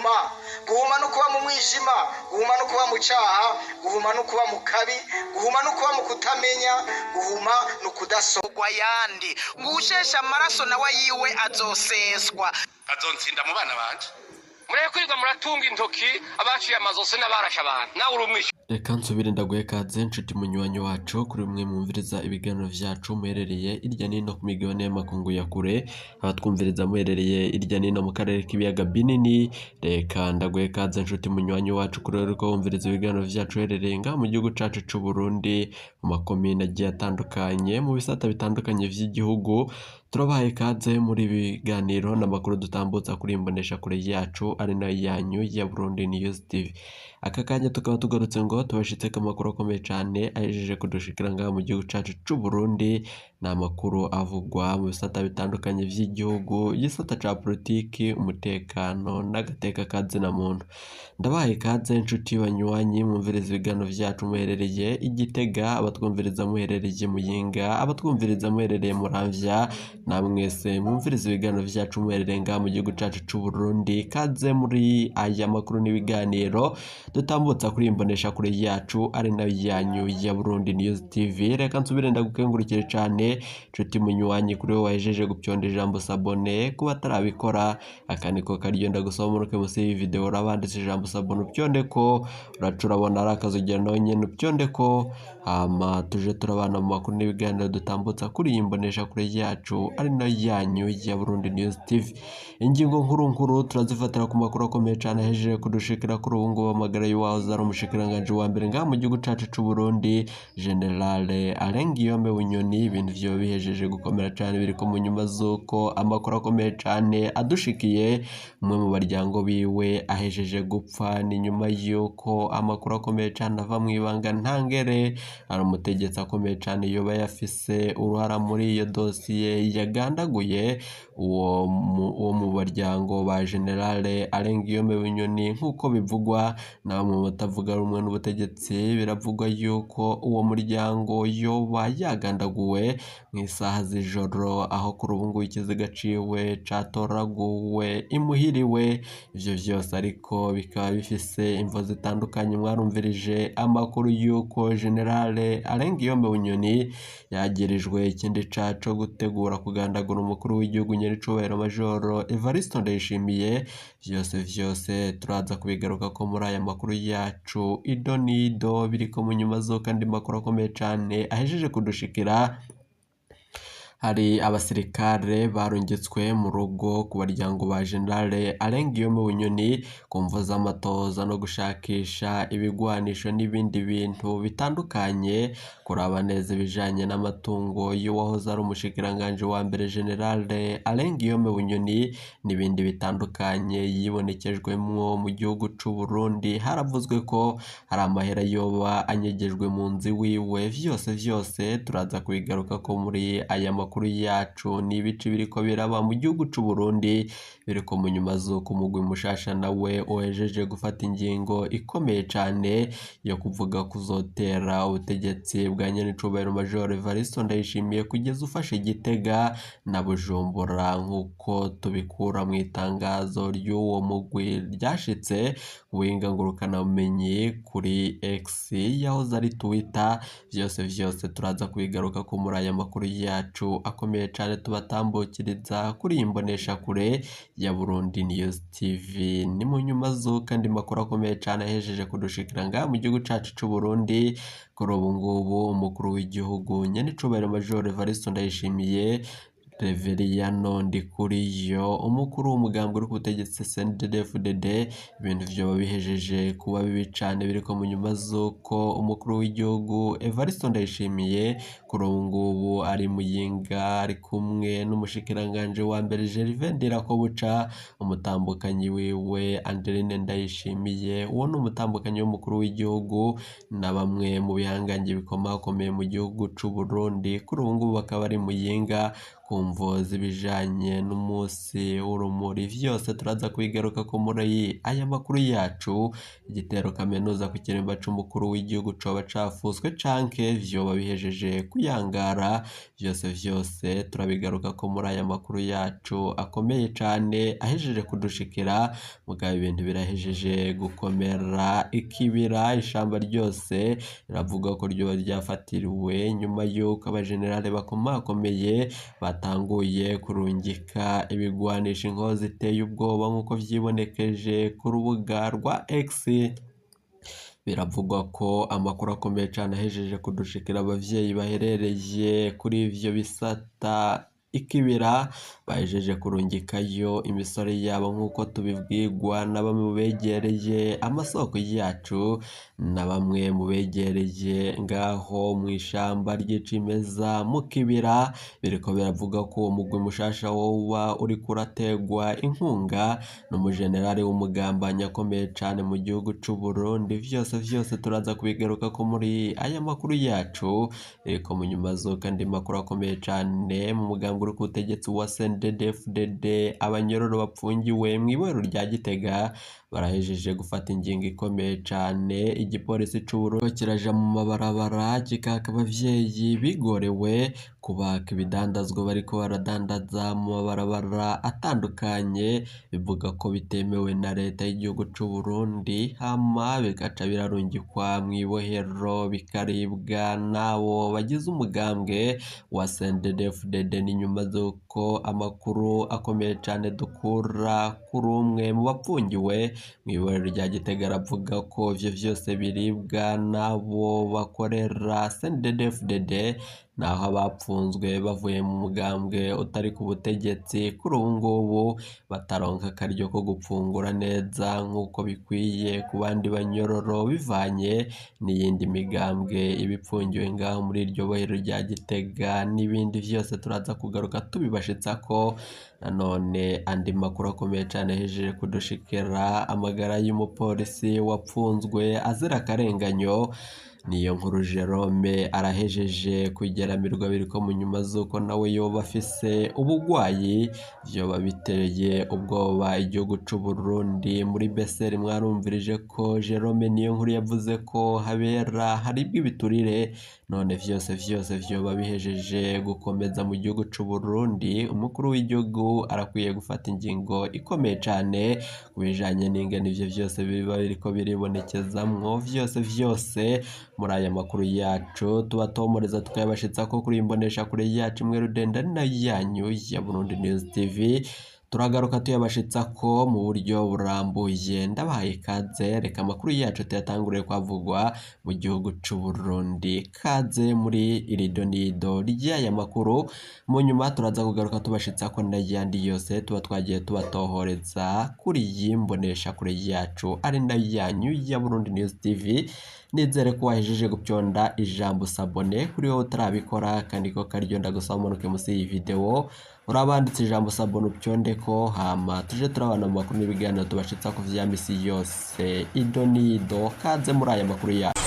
Guhuma, guhuma no kuba mu mwijima, guhuma no kuba mu cyaha, guhuma no kuba mu kabi, guhuma no kuba mu kutamenya, guhuma no kudasogwa yandi. Ngo usheshe amaraso nawe yiwe azoseswa. Azontsinda mu bana banje. Mureke kwirirwa muratunga intoki abaciye amazosi n'abarashe abantu, nawe uri umwishywa. Reka nsubire ndaguhe kaze, nshuti munywanyi wacu, kuri mwe mwumviriza ibiganiro vyacu muherereye irya nino ku migabane y'amakungu ya kure, abatwumviriza muherereye irya nino mu karere k'ibiyaga binini. Reka ndaguhe kaze, nshuti munywanyi wacu, kuri uriko wumviriza ibiganiro vyacu uherereye ngaha mu gihugu cacu c'u Burundi, mu makomine agiye atandukanye, mu bisata bitandukanye vy'igihugu. Turabahaye kaze muri ibi biganiro n'amakuru dutambutsa kuri imbonesha kure yacu, ari nayo yanyu ya Burundi News TV. Aka kanya tukaba tugarutse ngo tubashitseko amakuru akomeye cane ahejeje kudushikira ngaha mu gihugu cacu c'u Burundi. Ni amakuru avugwa mu bisata bitandukanye vy'igihugu, igisata ca politiki, umutekano n'agateka ka zina muntu. Ndabahaye ikaze, nshuti banywanyi mwumviriza ibiganiro vyacu muherereye i Gitega, abatwumviriza muherereye Muyinga, abatwumviriza muherereye Muramvya, namwese mwumviriza ibiganiro vyacu muherereye ngaha mu gihugu cacu c'u Burundi. Kaze muri aya makuru n'ibiganiro dutambutsa kuri imbonesha kure yacu, ari nayo yanyu ya Burundi News TV. Reka nsubire ndagukengurukire cane, nshuti munywanyi, kuri wowe wahejeje gupyonda ijambo s'abonner. Kuba atarabikora, aka niko karyo ndagusaba: muruke munsi y'iyi video urabanditse ijambo s'abonner, upyonde ko uraca urabona ari akazogera, nawe nyene upyonde ko, hama tuje turabana mu makuru n'ibiganiro dutambutsa kuri iyi mbonesha kure yacu, ari nayo yanyu ya Burundi News TV. Ingingo nkuru nkuru turazifatira ku makuru akomeye cane ahejeje kudushikira kuri ubu ngubu. Amagara y'uwahoze ari umushikiranganji wa mbere ngaha mu gihugu cacu c'u Burundi, General Alain Guillaume Bunyoni, ibintu vyoba bihejeje gukomera cane. Biriko mu nyuma z'uko amakuru akomeye cane adushikiye, umwe mu baryango biwe ahejeje gupfa. Ni nyuma y'uko amakuru akomeye cane ava mw'ibanga ntangere, ari umutegetsi akomeye cane yoba yafise uruhara muri iyo dosiye yagandaguye uwo mu baryango ba General Alain Guillaume Bunyoni. Nk'uko bivugwa na bamwe mu batavuga rumwe n'ubutegetsi, biravugwa yuko uwo muryango yoba yagandaguwe mu isaha z'ijoro, aho kuri ubu ngubu ikiziga ciwe catoraguwe imuhiriwe. Ivyo vyose ariko bikaba bifise imvo zitandukanye. Mwarumvirije amakuru yuko General Alain Guillaume Bunyoni yagirijwe ikindi caha co gutegura kugandagura umukuru w'igihugu, nyiricubahiro Majoro Evariste Ndayishimiye. Vyose vyose turaza kubigarukako muri aya makuru yacu ido nido. Biriko mu nyuma z'uko andi makuru akomeye cane ahejeje kudushikira, hari abasirikare barungitswe mu rugo ku baryango ba General Alain Guillaume Bunyoni ku mvo z'amatoza no gushakisha ibigwanisho n'ibindi bintu bitandukanye, kuraba neza ibijanye n'amatungo y'uwahoze ari umushikiranganji wa mbere, General Alain Guillaume Bunyoni, n'ibindi bitandukanye yibonekejwemwo mu gihugu c'u Burundi. Haravuzwe ko hari amahera yoba anyegejwe mu nzu iwiwe. Vyose vyose turaza kubigarukako muri aya makuru yacu. Ni ibice biriko biraba mu gihugu c'u Burundi, biriko mu nyuma z'uko umugwi mushasha nawe uhejeje gufata ingingo ikomeye cane yo kuvuga kuzotera ubutegetsi bwa nyenicubahiro Major Evariste Ndayishimiye kugeza ufashe Gitega na Bujumbura, nk'uko tubikura mu itangazo ry'uwo mugwi ryashitse ku buhinga ngurukanabumenyi kuri X yahoze ari Twitter. Vyose vyose turaza kubigarukako muri aya makuru yacu akomeye cane tubatambukiriza kuri iyi mboneshakure ya Burundi News TV. Ni mu nyuma z'uko andi makuru akomeye cane ahejeje kudushikira ngaha mu gihugu cacu c'u Burundi. Kuri ubu ngubu umukuru w'igihugu, nyenicubahiro Major Evariste Ndayishimiye, Reveriyano Ndikuriyo, umukuru w'umugambi uri ku butegetsi CNDD-FDD, ibintu vyoba bihejeje kuba bibi cane. Biriko mu nyuma z'uko umukuru w'igihugu Evariste Ndayishimiye kuri ubu ngubu ari Muyinga, ari kumwe n'umushikiranganji wa mbere Gervais Ndirakobuca, umutambukanyi wiwe Angeline Ndayishimiye, uwo ni umutambukanyi w'umukuru w'igihugu, na bamwe mu bihangange bikomakomeye mu gihugu c'u Burundi. Kuri ubu ngubu bakaba bari Muyinga. ku mvo z'ibijanye n'umunsi w'urumuri. Vyose turaza kubigarukako muri aya makuru yacu. Igitero kaminuza ku kirimba c'umukuru w'igihugu coba cafuswe canke vyoba bihejeje kuyangara, vyose vyose turabigarukako muri aya makuru yacu akomeye cane ahejeje kudushikira. Mugabo ibintu birahejeje gukomera ikibira, ishamba ryose riravuga ko ryoba ryafatiriwe nyuma y'uko abajenerali bakomakomeye batanguye kurungika ibigwanisho inkozi ziteye ubwoba nk'uko vyibonekeje ku rubuga rwa X. Biravugwa ko amakuru akomeye cane ahejeje kudushikira, abavyeyi baherereye kuri ivyo bisata ikibira bahejeje kurungikayo imisore yabo nk'uko tubibwirwa na bamwe mu begereye amasoko yacu na bamwe mu begereye ngaho mw'ishamba ry'icimeza mu kibira. Biriko biravuga ko uwo mugwi mushasha woba uriko urategwa inkunga n'umujenerali w'umugambanyi akomeye cane mu gihugu c'Uburundi. Vyose vyose turaza kubigarukako muri aya makuru yacu. Biriko mu nyuma z'uko andi makuru akomeye cane mu mugambi uri ku butegetsi wa CNDD-FDD, abanyororo bapfungiwe mw'ibohero rya Gitega barahejeje gufata ingingo ikomeye cane. Igipolisi c'Uburundi kiraja mu mabarabara kikaka abavyeyi bigorewe kubaka ibidandazwa bariko baradandaza mu mabarabara atandukanye, bivuga ko bitemewe na leta y'igihugu c'Uburundi, hama bigaca birarungikwa mw'ibohero bikaribwa n'abo bagize umugambwe wa CNDD-FDD. Ni nyuma z'uko amakuru akomeye cane dukura kuri umwe mu bapfungiwe mw'ibohero rya Gitega aravuga ko ivyo vyose biribwa n'abo bakorera CNDD-FDD, naho abapfunzwe bavuye mu mugambwe utari ku butegetsi kuri ubu ngubu bataronka akaryo ko gupfungura neza nk'uko bikwiye ku bandi banyororo, bivanye n'iyindi migambwe iba ipfungiwe ngaho muri iryo bohero rya Gitega n'ibindi vyose turaza kugaruka tubibashitsako. Nanone andi makuru akomeye cane ahejeje kudushikira, amagara y'umupolisi wapfunzwe azira akarenganyo niyo nkuru Jerome arahejeje kugeramirwa, biriko mu nyuma z'uko nawe yoba afise ubugwayi vyoba biteye ubwoba igihugu c'Uburundi. Muri Beseri mwarumvirije ko Jerome niyo nkuru yavuze ko habera haribwa ibiturire, none vyose vyose vyoba bihejeje gukomeza mu gihugu c'Uburundi. Umukuru w'igihugu arakwiye gufata ingingo ikomeye cane ku bijanye n'ingene ivyo vyose biba biriko biribonekezamwo. Vyose vyose muri aya makuru yacu tubatomoreza tukayabashitsako kuri imbonesha kure yacu imwe rudenda ari nayo yanyu ya Burundi News TV. Turagaruka tuyabashitsako mu buryo burambuye. Ndabahaye ikaze, reka amakuru yacu tuyatangurire kwavugwa mu gihugu c'Uburundi. Kaze muri iri donido ry'aya makuru, mu nyuma turaza kugaruka tubashitsako n'ayandi yose tuba twagiye tubatohoreza kuri iyi mbonesha kure yacu ari nayo yanyu ya Burundi News TV. Nizere ko wahejeje gupyonda ijambo sabone. Kuri wowe utarabikora kandi ko karyo, ndagusaba umanuke musi y'iyi video urabanditse ijambo sabone upyondeko, hama tuje turabana mu makuru n'ibiganiro tubashitsako vya misi yose ido nido. Kaze muri aya makuru yacu.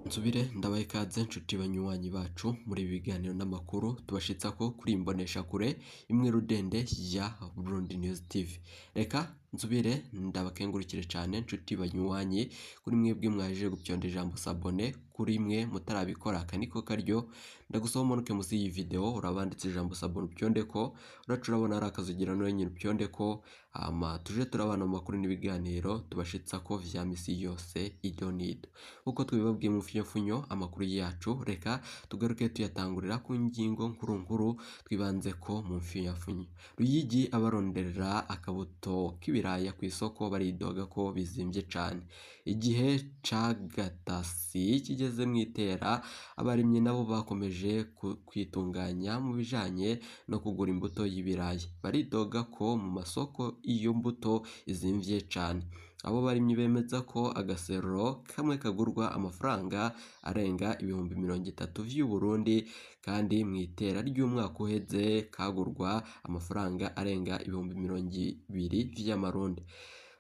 Nsubire ndabaha ikaze nshuti banywanyi bacu muri ibi biganiro n'amakuru tubashitsako kuri imbonesha kure imwe rudende ya Burundi News TV. Reka nsubire ndabakengurukire cane nshuti banywanyi kuri mwebwe mwaje gupyonda ijambo sabone, kuri mwe mutarabikora aka niko karyo ndagusaba umanuke musi y'iyi video urabanditse ijambo sabone upyondeko, uraca urabona hari akazugira nawe nyine upyondeko, hama tuje turabana mu makuru n'ibiganiro tubashitsako vya misi yose ido nido. Uko twibabwiye mu funyofunyo amakuru yacu, reka tugaruke tuyatangurira ku ngingo nkuru nkuru twibanze ko mu mfunyafunyo. Ruyigi abaronderera akabuto k'ibiraya ku isoko baridoga ko bizimvye cane. Igihe c'agatasi kigeze mw'itera, abarimyi nabo bakomeje kwitunganya mu bijanye no kugura imbuto y'ibiraya. Baridoga ko mu masoko iyo mbuto izimvye cane. Abo barimyi bemeza ko agasero kamwe kagurwa amafaranga arenga 30,000 vy'Uburundi, kandi mw'itera ry'umwaka uheze kagurwa amafaranga arenga 20,000 vy'amarundi.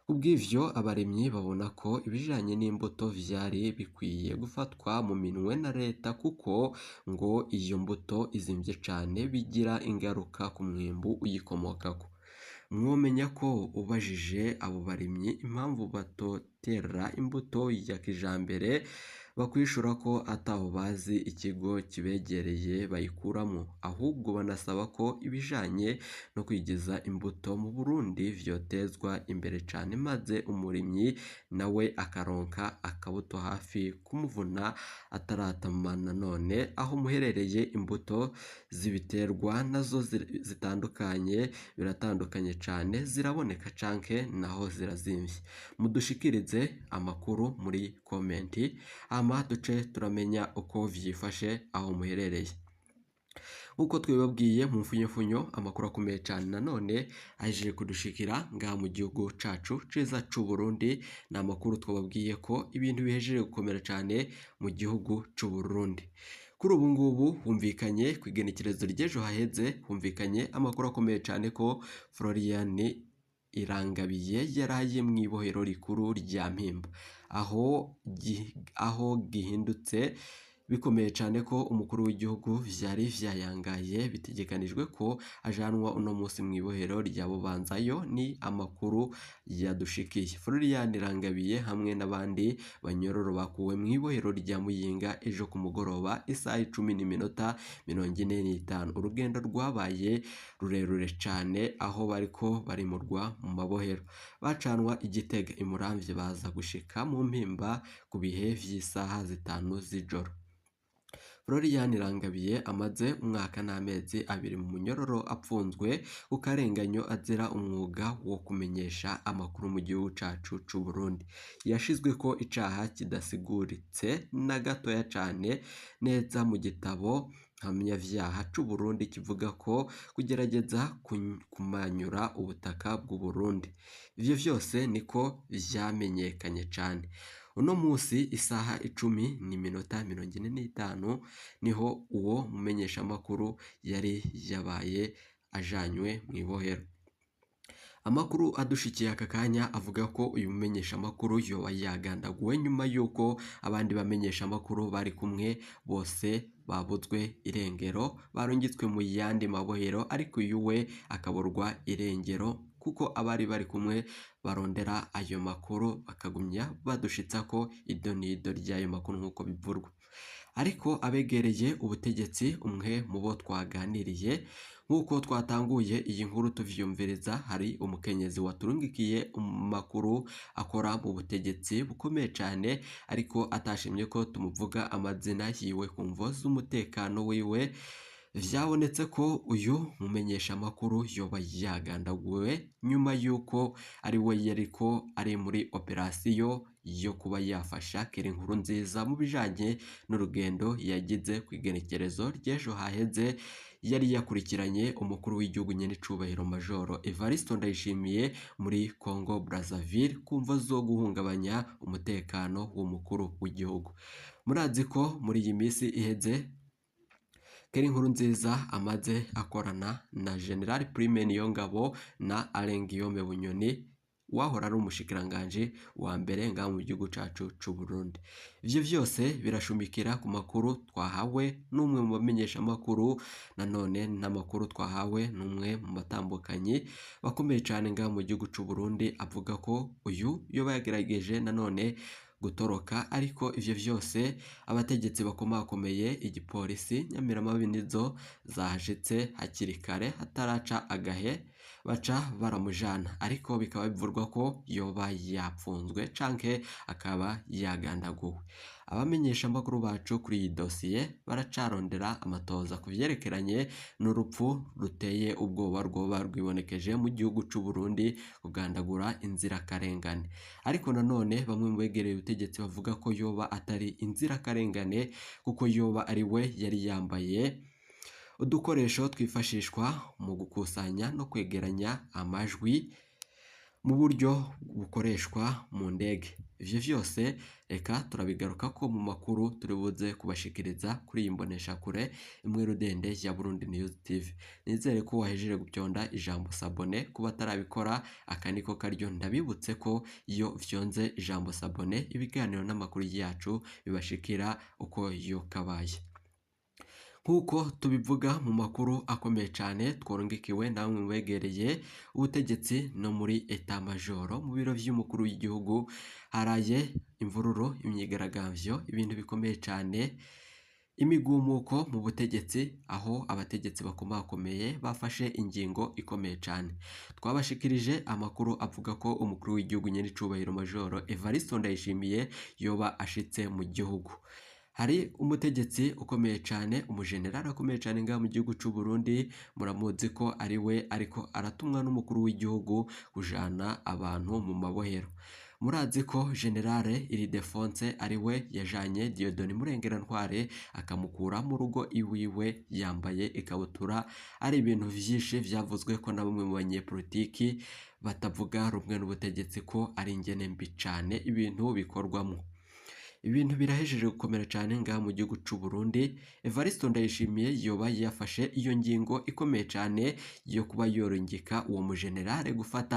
Kubw'ivyo abarimyi babona ko ibijanye n'imbuto vyari bikwiye gufatwa mu minwe na leta kuko ngo iyo mbuto izimvye cane bigira ingaruka ku mwimbu uyikomokako. Mwomenya ko ubajije abo barimyi impamvu batotera imbuto ya kijambere bakwishura ko ataho bazi ikigo kibegereye bayikuramwo, ahubwo banasaba ko ibijanye no kwigeza imbuto mu Burundi vyotezwa imbere cane maze umurimyi nawe akaronka akabuto hafi kumuvuna ataratamana. None aho muherereye imbuto z'ibiterwa nazo zitandukanye biratandukanye cane, ziraboneka canke naho zirazimvye? Mudushikirize amakuru muri komenti hama duce turamenya uko vyifashe aho muherereye. Nkuko twibabwiye mu mfunyemfunyo, amakuru akomeye cane nanone aje kudushikira ngaha mu gihugu cacu ciza c'u Burundi, ni amakuru twababwiye ko ibintu bihejeje gukomera cane mu gihugu c'u Burundi. Kuri ubu ngubu humvikanye kw'igenekerezo ry'ejo haheze, humvikanye amakuru akomeye cane ko Florian Irangabiye yaraye mw'ibohero rikuru rya Mpimba, aho gihindutse bikomeye cane ko umukuru w'igihugu vyari vyayangaye, bitegekanijwe ko ajanwa uno musi mw'ibohero rya Bubanza. Yo ni amakuru yadushikiye. Florian Irangabiye hamwe n'abandi banyororo bakuwe mw'ibohero rya Muyinga ejo ku mugoroba isaha 10:45. Urugendo rwabaye rurerure cane aho bariko barimurwa mu mabohero, bacanwa i Gitega, i Muramvya, baza gushika mu Mpimba ku bihe vy'isaha 5 z'ijoro. Florian Irangabiye amaze umwaka n'amezi 2 mu munyororo apfunzwe ku karenganyo azira umwuga wo kumenyesha amakuru mu gihugu cacu c'u Burundi. Yashizweko icaha kidasiguritse na gatoya cane neza mu gitabo mpamyavyaha c'u Burundi kivuga ko kugerageza kumanyura ubutaka bw'u Burundi. Ivyo vyose niko vyamenyekanye cane. Uno musi isaha 10:45 niho uwo mumenyeshamakuru yari yabaye ajanywe mw'ibohero. Amakuru adushikiye aka kanya avuga ko uyu mumenyeshamakuru yoba yagandaguwe nyuma y'uko abandi bamenyeshamakuru bari kumwe bose babuzwe irengero, barungitswe mu yandi mabohero, ariko uyu we akaburwa irengero kuko abari bari kumwe barondera ayo makuru bakagumya badushitsa ko idonido ry'ayo makuru nk'uko bivurwa. Ariko abegereye ubutegetsi, umwe mu bo twaganiriye nk'uko twatanguye iyi nkuru tuvyumviriza, hari umukenyezi waturungikiye amakuru akora mu butegetsi bukomeye cane, ariko atashimye ko tumuvuga amazina yiwe ku mvo z'umutekano wiwe. Vyabonetse ko uyu mumenyeshamakuru yoba yagandaguwe nyuma y'uko ari we yariko ari muri operasiyo yo kuba yafasha Kera inkuru nziza mu bijanye n'urugendo yagize kw'igenekerezo ry'ejo haheze, yari yakurikiranye umukuru w'igihugu nyenicubahiro Majoro Evariste Ndayishimiye muri Congo Brazzaville ku mvo zo guhungabanya umutekano w'umukuru w'igihugu. Murazi ko muri iyi misi iheze Kera inkuru nziza amaze akorana na General Prime Niyongabo na Alain Guillaume Bunyoni wahora ari umushikiranganji wa mbere ngaha mu gihugu cacu c'u Burundi. Ivyo vyose birashumikira ku makuru twahawe n'umwe mu bamenyeshamakuru, nanone n'amakuru twahawe n'umwe mu batambukanyi bakomeye cane ngaha mu gihugu c'u Burundi, avuga ko uyu yoba yagerageje nanone gutoroka, ariko ivyo vyose abategetsi bakomakomeye igipolisi nyamiramabi nizo zahashitse hakiri kare hataraca agahe baca baramujana, ariko bikaba bivurwa ko yoba yapfunzwe canke akaba yagandaguwe. Abamenyeshamakuru bacu kuri iyi dosiye baracarondera amatoza ku vyerekeranye n'urupfu ruteye ubwoba rwoba rwibonekeje mu gihugu c'u Burundi, kugandagura inzirakarengane. Ariko nanone bamwe mu begereye ubutegetsi bavuga ko yoba atari inzirakarengane kuko yoba ari we yari yambaye udukoresho twifashishwa mu gukusanya no kwegeranya amajwi mu buryo bukoreshwa mu ndege. Ivyo vyose reka turabigarukako mu makuru turi buze kubashikiriza kuri iyi mboneshakure imwe rudende ya Burundi News TV. Nizere ko wahejeje gupyonda ijambo s'abonner, kuba atarabikora aka niko karyo. Ndabibutse ko iyo vyonze ijambo s'abonner, ibiganiro n'amakuru yacu bibashikira uko yo kabaye. Nk'uko tubivuga mu makuru akomeye cane tworungikiwe namwe mubegereye ubutegetsi no muri état-major, mu biro vy'umukuru w'igihugu, haraye imvururu, imyigaragambyo, ibintu bikomeye cane, imigumuko mu butegetsi, aho abategetsi bakomakomeye bafashe ingingo ikomeye cane. Twabashikirije amakuru avuga ko umukuru w'igihugu nyenicubahiro Majoro Evariste Ndayishimiye yoba ashitse mu gihugu. Hari umutegetsi ukomeye cane, umujenerali akomeye cane ngaha mu gihugu c'u Burundi, muramuzi ko ari we ariko aratumwa n'umukuru w'igihugu kujana abantu mu mabohero. Murazi ko Generale Ildefonse ari we yajanye Dieudonné Murengerantware akamukura mu rugo iwiwe yambaye ikabutura. Ari ibintu vyinshi vyavuzwe ko na bamwe mu banyepolitiki batavuga rumwe n'ubutegetsi ko ari ingene mbi cane ibintu bikorwamwo. Ibintu birahejeje gukomera cane ngaha mu gihugu c'u Burundi. Evariste Ndayishimiye yoba yafashe iyo ngingo ikomeye cane yo kuba yorungika uwo mujenerale gufata